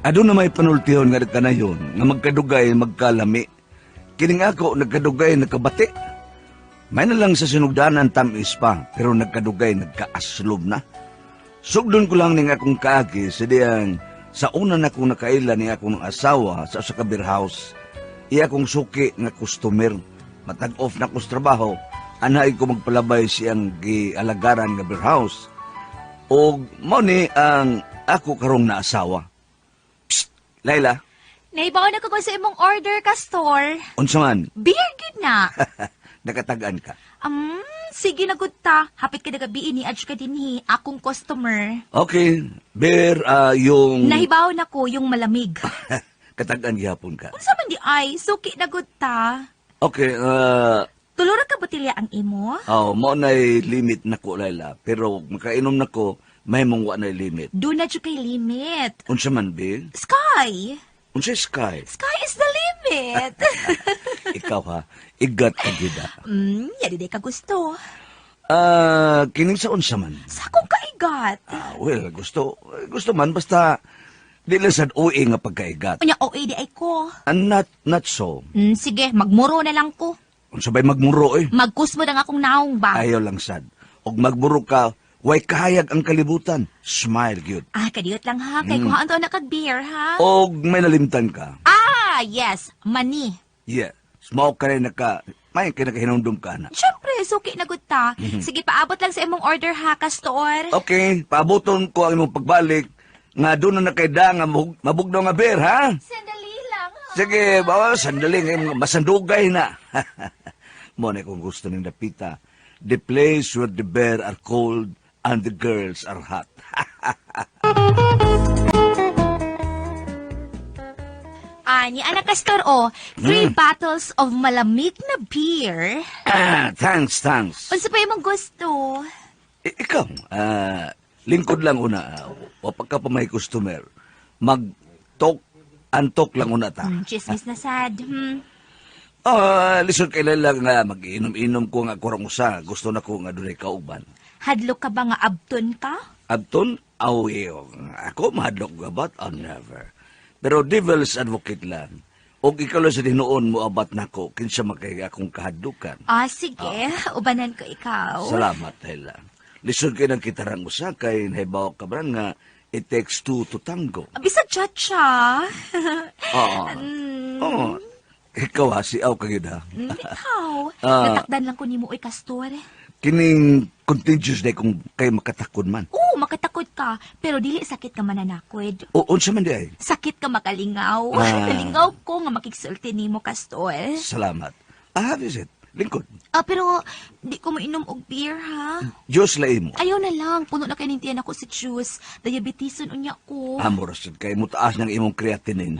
Aduna may panultihon nga kanayon nga magkadugay magkalami. Kining ako nagkadugay nagkabati. May na lang sa sinugdanan tamis pa, pero nagkadugay nagkaaslob na. Sugdon ko lang ning akong kaagi sa diyang sa una na akong nakaila ni akong asawa sa usa ka beer house. Iya akong suki nga customer. Matag off na ko sa trabaho, anay ko magpalabay siyang gialagaran nga beer house. Og mao ni ang ako karong naasawa. Psst, Laila, Nahibaw na ko sa imong order ka store. Unsa man? Beer gid na. Nakatagaan ka. Sige na gud ta. Hapit ka na gabi ni adj ka dinhi akong customer. Okay, beer yung Nahibaw na ko yung malamig. Katagaan gihapon ka. Unsa man di ay, suki na gud ta. Okay, Tulo ra ka botelya ang imo? Oh, mao na'y limit na ko, Laila. Pero makainom na ko, may mong wa na'y limit. Do na jud kay limit. Unsa man, be? Sky. Unsa sky? Sky is the limit. Ikaw ha, igat ka gid ah. Yadi di ka gusto. Ah, kining sa unsa man? Sa akong kaigat. Ah, well, gusto gusto man basta di lang sad OA nga pagkaigat. Unya OA di ay ko. And not so. Sige, magmuro na lang ko. Unsa bay magmuro eh? Magkusmo ang akong naong ba? Ayaw lang sad. Og magmuro ka, way kahayag ang kalibutan. Smile gyud. Ah, kadiyot lang ha. Kay kuhaan to na kag beer ha. Og may nalimtan ka. Ah, yes. Mani. Yeah. Smoke ka rin naka, may ka nakahinumdum ka na. Siyempre, suki na gud ta. Sige, paabot lang sa imong order ha, kastor. Okay, paaboton ko ang imong pagbalik nga doon na nakayda nga mabugnaw nga beer, ha? Sandali lang ha. Sige, bawa, sandali, nga masandugay na. Mo na kung gusto ng dapita. The place where the beer are cold and the girls are hot. Ani, anak kastor o, three bottles of malamig na beer. Ah, thanks, thanks. Unsa pa imong gusto? Ikaw, lingkod lang una. O pagka pa may customer, mag-talk, antok lang una ta. Chismis na sad. Ah, lisod kay Laila nga mag-inom-inom ko nga kurang usa. Gusto na ko nga dunay kauban. Hadlok ka ba nga abton ka? Abton, aw, iyo. Ako mahadlok gabat? Oh, never. Pero devil's advocate lang. Og ikaw lang sa tinuon mo abat nako kinsa makay akong kahadlukan. Ah, sige. Ubanan ko ikaw. Salamat, Laila. Lisod kay nang kitarang usa kay nahibaw ka ba nga it takes two to tango. Bisag cha-cha. Oo. Oo. Ikaw ha, si Aw kagid ha. Ikaw. Ah. Natakdan lang ko nimo oy, kastor. Kining contagious day kung kay makatakod man. Oo, makatakot ka, pero dili sakit ka mananakod. O, unsa man di ay? Sakit ka makalingaw. Ah. Nalingaw ko nga makigsulti nimo, kastor. Salamat. Ah, have is it? Lingkod. Ah, pero di ko mainom og beer ha. Diyos la imo. Ayaw na lang, puno na kay ning tiyan ako sa juice. Diabetison unya ko. Amo ra sad kay mutaas ng imong creatinine.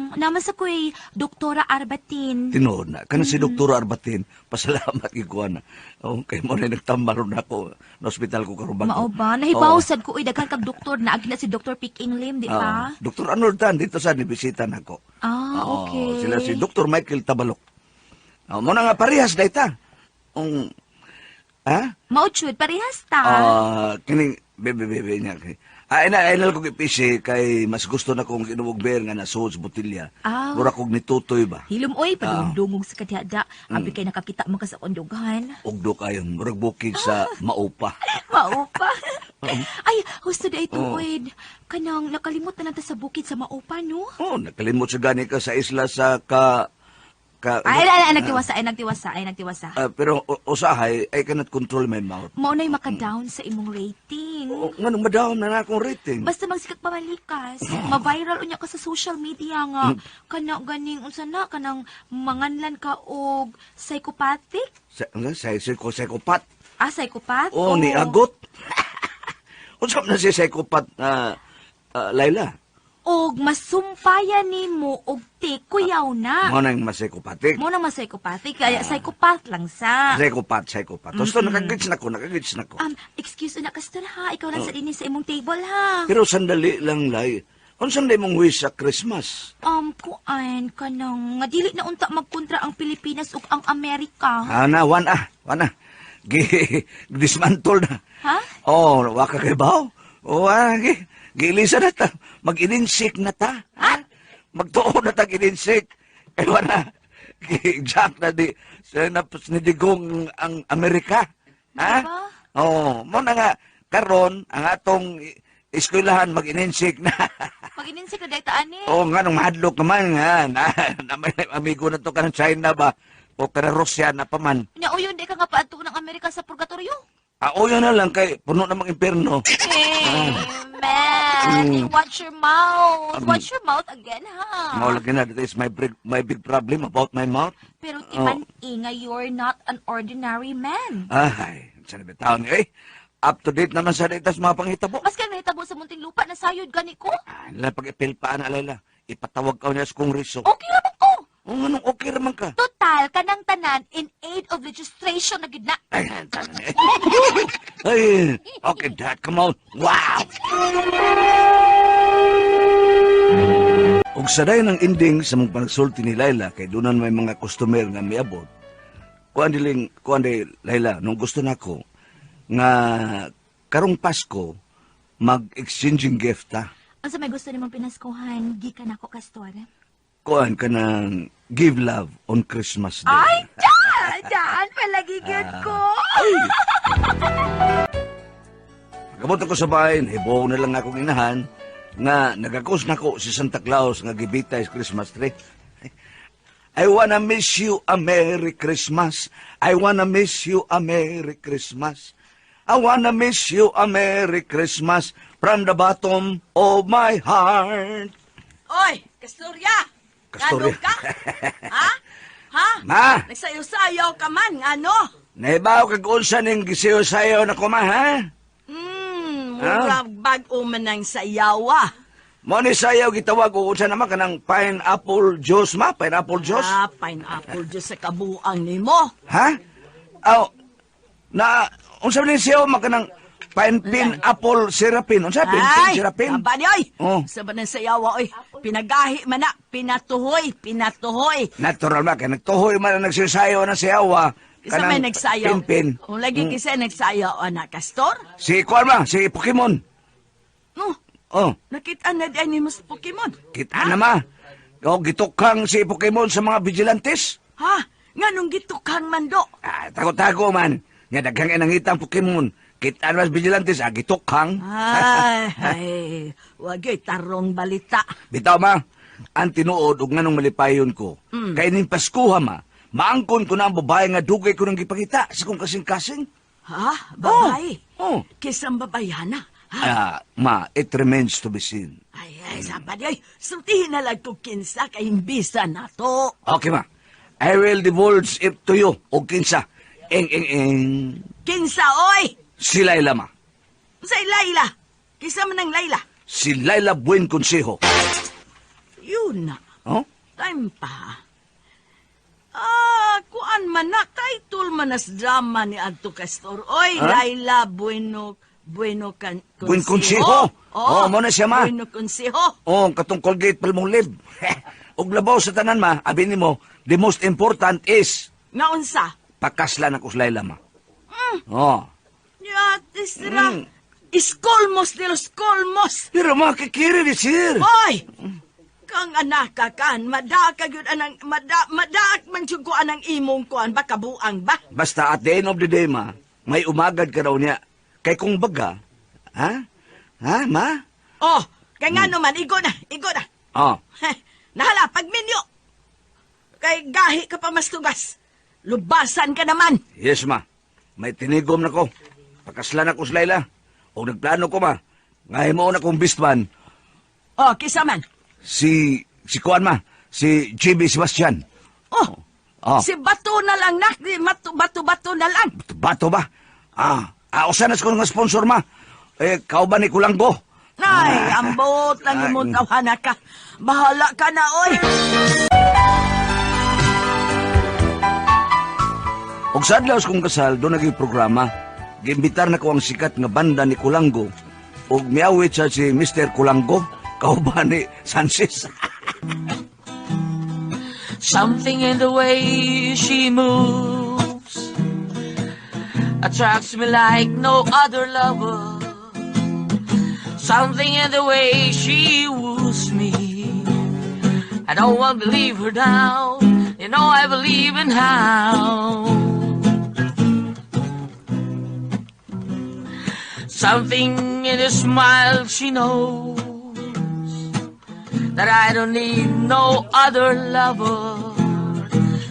Naman sa ko'y Doktora Arbatin. Tinuod na. Kana si Doktor Arbatin, pasalamat gyud ko ana. Oh, kay mo na nagtambaro na ako na ospital ko karon bago. Mao ba? Nahibaw sad ko, uy, daghan kag doktor na na si Dr. Piking Lim, di ba? Dr. Arnold Tan dito sa nibisita nako. Ah, Oo, okay. Sila si Dr. Michael Tabalok. Oh, mo na nga parehas dayta. Ha? Mao jud, parehas ta. Ah, kining bebe bebe niya. Ay na ay na ko gipisi kay mas gusto na kong inom og beer nga nasuod sa botelya. Ah. Mura kog nitutoy ba. Hilom oy, padungdungog sa kadiyada. Abi kay nakakita man ka sa kondugan. Ugdo kayo, murag bukid sa Maupa. Maupa. Ay, husto da ito, Oh. oy. Kanang nakalimot na lang ta sa bukid sa Maupa, no? Oh, nakalimot sa gani ka sa isla sa ka ka Ay, ay, ay, nagtiwasa, ay, nagtiwasa, ay, nagtiwasa. Ah, pero usahay I cannot control my mouth. Mao na'y maka-down sa imong rating. Oh, nganong ma-down na na akong rating? Basta magsikag pamalikas, ma-viral unya ka sa social media nga kana ganing unsa na kanang manganlan ka og psychopathic? Sa, ano, sa, psychopath. Ah, psychopath? Oh, ni agot. Unsa man na si psychopath na Laila? Og masumpayan nimo og tik kuyaw na. Mao nang mas psychopathic. Mo na mas psychopathic kaya psychopath lang sa. Psychopath, psychopath. Gusto nakagits na ko, nakagits na ko. Excuse na kastor ha, ikaw lang sa dinhi sa imong table ha. Pero sandali lang, Lai. Unsa man mong wish sa Christmas? Kuan kanang nga dili na unta magkontra ang Pilipinas ug ang Amerika. Ah, na, wan ah, wan ah. Gi, dismantle na. Ha? Oh, waka kay baw. O, giilisa na ta. Mag-ininsik na ta. Ha? Magtuon na ta ininsik. Kaya na, jack na di, sa na, ni Digong ang Amerika. Ha? Diba? Oo, mo na nga, karon ang atong eskwelahan mag-ininsik na. Mag-ininsik na dahil ani. Oo nga, nung mahadlok naman nga, na may amigo na to ka ng China ba, o ka na Russia na pa man. Nya uyon di ka nga paadto ng Amerika sa purgatorio. Ah, uyo na lang kay puno namang impierno. Hey, man, you watch your mouth. Watch your mouth again, ha? Mao lagi na, that is my big problem about my mouth. Pero timan inga, you're not an ordinary man. Ay, sa bitaw ni eh. Up to date naman sa data sa mga panghitabo. Maski ang nahitabo sa Muntinlupa, nasayod gani ko. Ah, nila pag-ipilpaan, alayla. Ipatawag ka niya sa kongreso. Okay naman ko. Oh, anong okay raman ka? Total, kanang tanan in aid of legislation na gid na. Ay, tanan eh. Ay, okay, Dad, come on. Wow! Ug sa dayon ang ending sa mong panagsulti ni Laila kay dunan may mga customer nga miabot. Kuan diling kuan di Laila nung gusto nako nga karong Pasko mag-exchanging gift ta. Unsa may gusto nimong pinaskuhan, gikan ako, Kastor? Kuan ka ng give love on Christmas Day. Ay, dyan! Dyan palagi gyud ko. Pagabot ako sa bahay, hibuong na lang akong inahan nga nagakos nako si Santa Claus nga gibitay sa Christmas tree. I wanna miss you a Merry Christmas. I wanna miss you a Merry Christmas. I wanna miss you a Merry Christmas from the bottom of my heart. Oy, Kasturya! Kasturya. Ngano ka? Ha? Ha? Ma! Nagsayaw-sayaw ka man, ngano? Nahibaw kag unsa ning gisayaw-sayaw na ko, ma, ha? Murag bag-o man ang sayawa. Mo ni sayaw gitawag og unsa naman kanang pineapple juice, ma, pineapple juice. Ah, pineapple juice sa kabuang nimo. Ha? Aw, na, unsa man ni siya ma kanang pine apple sirapin. Unsa pin sirapin? Aba ni oy. Oh. Sa ba ng sayawa oy? Pinagahi man na, pinatuhoy, pinatuhoy. Natural ma kay nagtuhoy man ang nagsisayaw na siyawa. Kisa may nagsayaw. Pin-pin. Kung lagi kisa nagsayaw, anak, Kastor? Si kuan ma, si Pokemon. No, Oh, nakita na di ni mas Pokemon. Kita na ma. O gitukang si Pokemon sa mga vigilantes. Ha? Nganong gitukang mando? Ah, tago-tago man. Nga daghang nangitang Pokemon. Kita na mas vigilantes, ah, gitukang. Ay, ay, wag yo'y tarong balita. Bitaw ma, ang tinuod ug nganong malipayon ko. Kay ning Paskuha ma, maangkon ko na ang babae nga dugay ko nang gipakita sa kong kasing-kasing. Ha? Babae? Oh. Kisang babayana? Ha? Ah, ma, it remains to be seen. Ay, ay, sabi ay, sultihin na lang kung kinsa kay imbisa na to. Okay ma, I will divulge it to you og kinsa. Eng eng eng. Kinsa, oy! Si Laila ma. Sa Layla. Kinsa man ang Layla. Si Laila Buen Consejo. Yun na. Oh? Time pa. Ah, kuan man na, title man as drama ni Adto Castor. Oy, Ha? Laila Bueno, Bueno kan, Buen Consejo. Oh, Oh, mo na siya, ma. Bueno Consejo. Oh, katong Colgate Palmolive. Ug labaw sa tanan ma, abi nimo, the most important is Nga unsa? pakaslan ako sa Laila ma. Oh. Ya, tisra. Iskolmos de los colmos. Pero makikiri ni sir. Oy! Kang anak ka kan, madaka gyud anang mada madaak man jud ko anang imong kuan ba kabuang ba? Basta at the end of the day, ma, may umagad ka raw niya. Kay kung baga, ha? Ha, ma? Oh, kay ngano man igo na, igo na. Oh, Heh, nahala pagminyo. Kay gahi ka pa mas tugas. Lubasan ka naman. Yes, ma. May tinigom na ko. Pakaslan ako sa Laila. O nagplano ko, ma. Ngayon mo na kong best man. Oh, kisa man. Si Kuan, ma. Si GB Sebastian. Oh, Oh. si Bato na lang nak, di bato bato bato na lang. Bato ba? Ah, usa na sa nga sponsor, ma. Eh, kauban ni Kulanggo. Nay, ambot lang imong tawhana ka. Bahala ka na, oy. Og sa adlaw sa kong kasal, doon naging programa. Giimbitar na ko ang sikat nga banda ni Kulanggo. Og miawit siya si Mr. Kulanggo, kauban ni Sanchez. Something in the way she moves attracts me like no other lover. Something in the way she woos me. I don't want to leave her now. You know I believe in how. Something in her smile she knows that I don't need no other lover.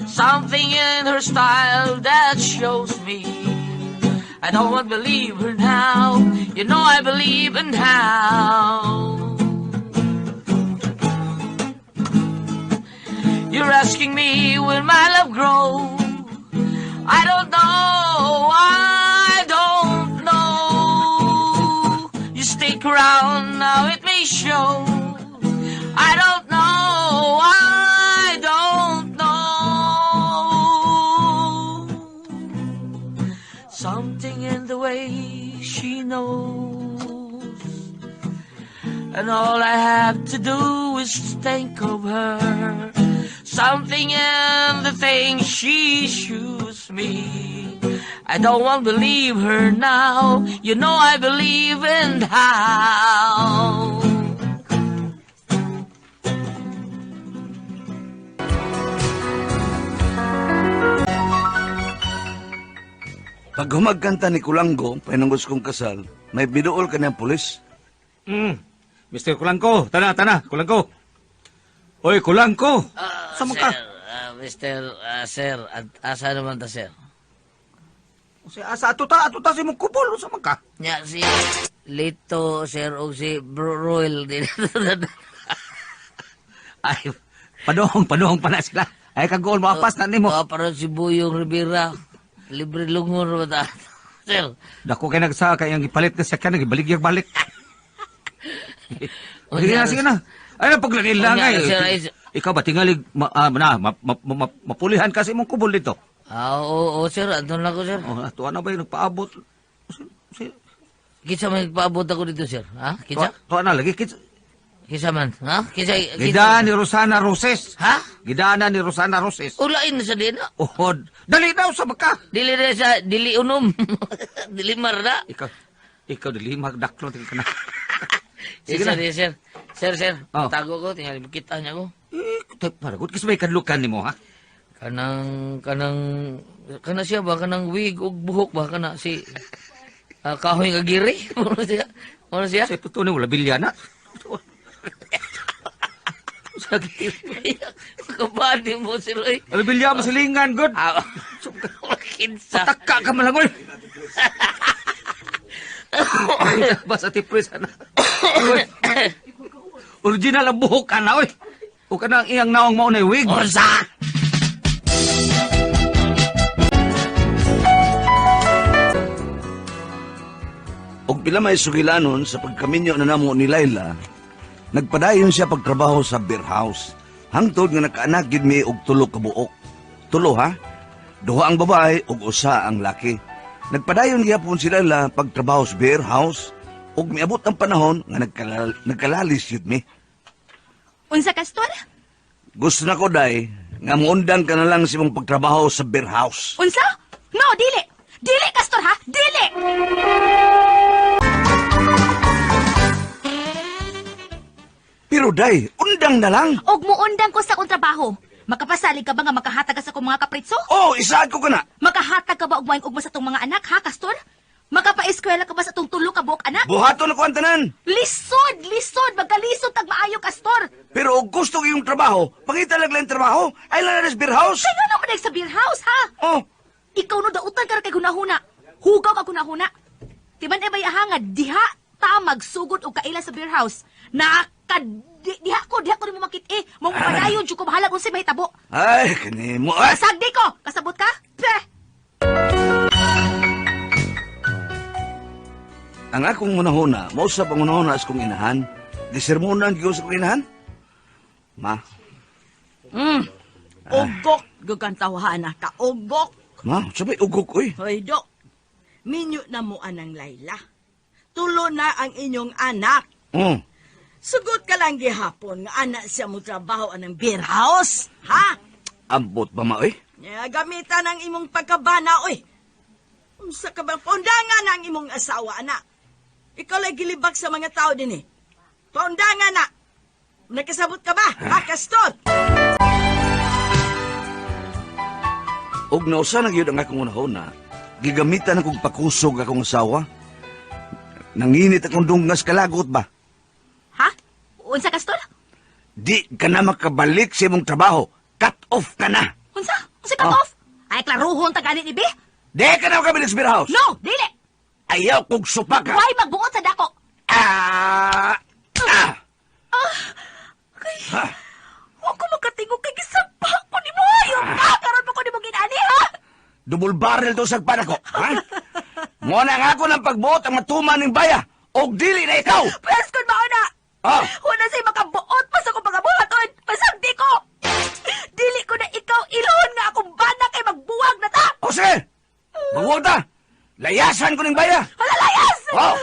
Something in her style that shows me I don't want to believe her now. You know I believe in how. You're asking me will my love grow? I don't know. I don't know. You stick around now it may show. I don't know. I don't know. Something in the way she knows. And all I have to do is think of her. Something in the thing she shows me. I don't want to believe her now. You know I believe in how. Pag humagkanta ni Kulanggo, painungos kong kasal, may biduol ka niyang pulis. Mr. Kulangko, tana, tana, Kulangko. Oy, Kulangko. Sama ka? Sir, Mr. Sir, at asa naman ta, sir? Si asa ato ta, ato ta si mong kupol, sama ka? Nya si Lito, sir, og si Bro Royal din. Ay, padohong, padohong pa na sila. Ay, kagool mo, apas na nimo. Oh, parang si Buyong Rivera. Libre lungon ba ta? Sir, Dako kay nagsa kay ang gipalit na siya ka nagibalik balik. Sige na, sige na. Ay, paglangilang Unya, ay. sir, ay- Ikaw ba tingali ma, ah, na, ma, ma, ma, mapulihan kasi mong kubol dito. ah, oo, oo, sir, anton lang ko, sir. Oh, tuwa na ba yung nagpaabot? Si, Kinsa man nagpaabot ako dito, sir? Ha? tuwa, Kinsa? tuwa na lagi. Kits, Kinsa man? Ha? Kinsa? Kinsa? gidaan ni Rosana Roses. Ha? Gidaan ni Rosana Roses. Ulain na sa dina. Oh, dali daw sa baka. Dili na sa dili unom. Dili mar na. Ikaw, ikaw dili magdaklo tingin ka na. Sige Sige sir, na. sir. Sir, sir. Oh. Tago ko, tingali kita niya ko. Eh, paragot kasi may kadlukan nimo ha. Kanang kanang kana siya ba kanang wig ug buhok ba kana si kahoy nga giri. Ano siya? Ano siya? Sa totoo ni wala bilya na. Sa Kabady mo sir oy. Wala bilya masilingan god. Ah, kinsa. Pataka ka malangoy. Basta tipres ana. Oy. Original ang buhok ana oy. O kanang iyang naong mao na wig. Unsa? Og pila may sugilanon sa pagkaminyo na namo ni Laila, nagpadayon siya pagtrabaho sa beer house. Hangtod nga nakaanak gid mi og tulo ka buok. Tulo ha? Duha ang babae ug usa ang laki. Nagpadayon gihapon si Laila pagtrabaho sa beer house ug miabot ang panahon nga nagkalalis yun mi. Unsa Kastor? Gusto na ko day nga muundang ka na lang sa imong pagtrabaho sa beer house. Unsa? No, dili. Dili Kastor ha? Dili. Pero day, undang na lang. Og muundang ko sa akong trabaho. Makapasalig ka ba nga makahatag ka sa akong mga kapritso? Oh, isaad ko kana. Makahatag ka ba og maayong ugma sa atong mga anak ha, Kastor? Makapaeskwela ka ba sa atong tulo ka buok anak? Buhaton ako ang tanan. Lisod, lisod, magkalisod tag maayo Kastor. Pero og gusto ko yung trabaho, pangita lang lang trabaho, ay lang na sa beer house. Kaya nga naman sa beer house ha? Oh, Ikaw no dautan ka ra kay hunahuna. Hugaw ka hunahuna. Timan e bayahanga diha ta magsugod og kaila sa beer house. Naka diha ko nimo makit-i. Mo padayon jud ko bahala unsay mahitabo. ay, kani mo ay. Kasagdi ko, kasabot ka? Peh. Ang akong hunahuna, mao sa pangunahuna sa kong inahan. Gisermonan gyud sa kong inahan. Ma, Ugok, gugang tawhana ka, ugok. ma, sabay ugok oy. Hoy, do. Minyo na mo anang Layla. Tulo na ang inyong anak. Oh, Sugot ka lang gihapon nga anak siya mo trabaho anang beer house. Ha? ambot ba ma oy? Ya, gamitan ang imong pagkabana, oy. Unsa ka ba? Pundangan ang imong asawa, anak. Ikaw lang gilibak sa mga tao din eh. Paundangan na! Nakasabot ka ba? Ha, Kastor? Og nausa na gyud ang akong unahuna, gigamitan akong pakusog akong asawa. Nanginit akong dunggas kalagot ba? Ha? Unsa, Kastor? Di ka na makabalik sa imong trabaho. Cut off ka na. Unsa? Unsa cut Ah. off? Ay, klaruhon ta gani ni Bi. Di ka na makabalik sa beer house. No, dili. Ayaw kong supaka. Why magbuot sa dako? Ah! Ah! Kay, wa ko makatingog kay gisagpa ko nimo. Ayaw ka, karon pa ko nimo ginani, ha? Double barrel to sagpan ako. Ha? Mo na nga ako ng pagbuot ang matuman ng baya. Og dili na ikaw. Pwes kun mao na. Ah! Wala sa'y makabuot pa sa akong pagabuhaton. Pasagdi ko. Dili ko na ikaw ilon nga akong bana kay magbuwag na ta. O sige! Magbuot ta! Layasan ko ng baya! Wala layas. Oh!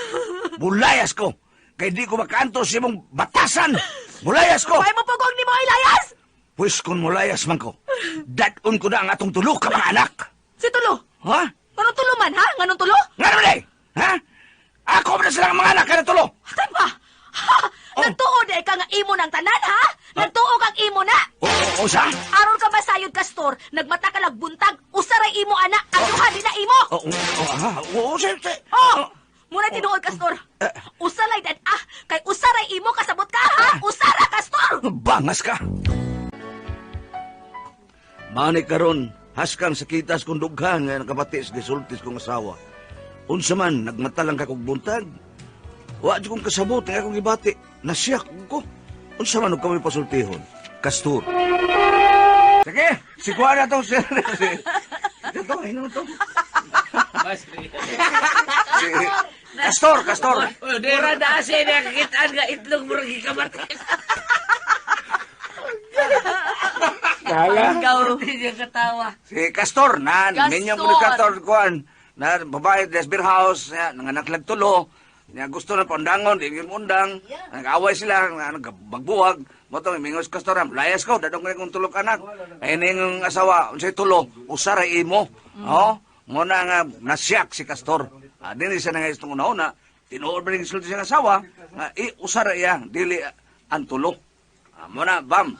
Bulayas ko! Kay di ko makaanto sa imong batasan! Bulayas ko! Way mo pugong nimo ay layas. Pwes kung mulayas man ko, dadon ko na ang atong tulo ka mga anak! Si tulo. Ha? Nganong tulo man ha? Nganong tulo? Nga naman eh! Ha? Ako ba na silang mga anak ka na tulo? Atay pa. Ha? Oh. Nagtuo di ka nga imo ng tanan ha? Nagtuo kang imo na. O, o, o sa? Aron ka masayod ka store, nagmata ka lag buntag, usaray imo ana, ang duha di na imo. O, ha? O, sa. Oh! Muna tinuod ka store. Usalay dad ah, kay usaray imo kasabot ka ha? Usara ka store. Bangas ka! Mani karon, haskang sa kitas kong dughan nga nakabati sa gisultis kong asawa. Unsa man, nagmata lang ka kog buntag. Wa jud kong kasabot nga akong gibati. Nasiyak ko. Unsa man og kami pasultihon? Kastur. Sige, si kuha na to. Si, ito, ayun naman to. Si, Kastor, Kastor. Mura na siya nakakitaan nga itlog murag gikamat. Kala. Ikaw. Hindi niya katawa. Si Castor, na, Castor. minyong ko ni Castor, kuan, na babae, des beer house, na, nanganak lang tulo, niya gusto na pandangon, di yun undang, nag-away sila, na, magbuwag, mo to, mingos Castor, ah, layas ko, dadong ko kong tulog anak, ay ning asawa, unsay tulo, usara imo, oh, mo na nga, nasiyak si Castor, ah, dili siya nga itong una-una, tinuod ba rin sulti siyang asawa, nga, i, usara iya, dili ang tulo. Ah, mo na, bam.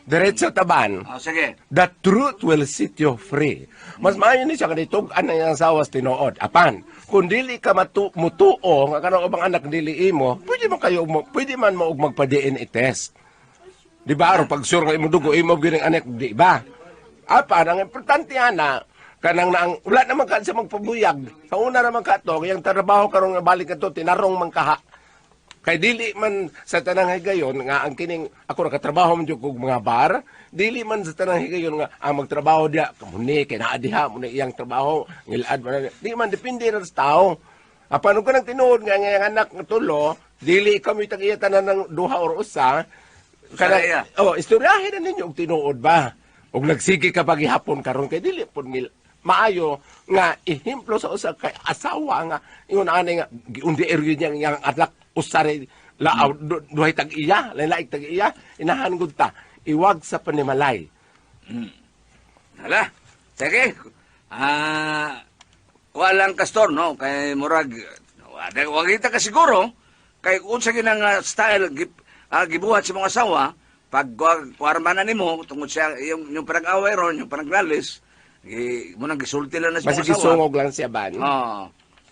Diretso taban. Ah, sige. The truth will set you free. Mas maayo ni siya kanitug-an na iyang sawas tinuod. Apan, kung dili ka mutuo nga kanang ubang anak dili imo, pwede man kayo pwede man mo og magpa-DNA test. Di ba aron pag sure nga imong dugo imo gyud ang anak, di ba? Apan ang importante ana kanang naang wala naman ka siya magpabuyag. Sa una ra man ka to, iyang trabaho karon nga balik kadto tinarong man kaha. Kay dili man sa tanang higayon nga ang kining ako nakatrabaho man jud kog mga bar, dili man sa tanang higayon nga ang magtrabaho diha muni kay naa diha muni iyang trabaho ngilad man na- di man depende ra sa tao. Apan ug kanang tinuod nga ang iyang anak nga tulo, dili kami tag iya tanan ng duha or usa. Usa iya. Oh, istoryahin na ninyo og tinuod ba? Og nagsige ka pagihapon karon kay dili pud ngil maayo nga ehemplo sa usa kay asawa nga ingon ani nga giundi eryo niya ang iyang anak usare laaw duhay tag iya lain tag iya inahan gud ta iwag sa panimalay. Hala, sige. Ah, walang Kastor, no? Kay murag, wag wag kita ka siguro, kay unsa ginang style gibuhat sa mga asawa, pag kuwarma na nimo, tungod siya, yung panag-away ron, yung panaglalis, gi, mo nang gisulti lang na sa Basta mga asawa. gisungog lang siya ban. Oo.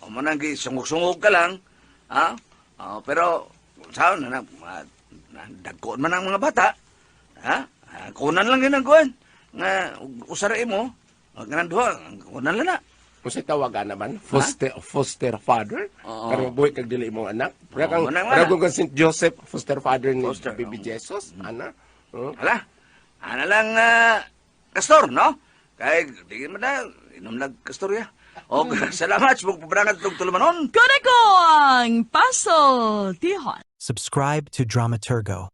O mo nang gisungog-sungog ka lang, ha? Oo, pero, saan na, na, dagkoon man ang mga bata, ha? Ah, kunan lang yun ang kuwan. Nga, usara mo, nga nang duha, kunan lang na. Unsay tawagan naman? Foster father? Oo. Karong buhi kag dili imong anak. Para Oo, kang manang para wala. kang St. Joseph foster father ni Foster, Baby oo. Jesus, ana. Huh? Hala, ana lang, Kastor, no? Kay, di mo na, inom lang Kastor ya. O, salamat, sa pagpabrangat itong tulumanon. Kunin ko ang puzzle, Tihon. Subscribe to Dramaturgo.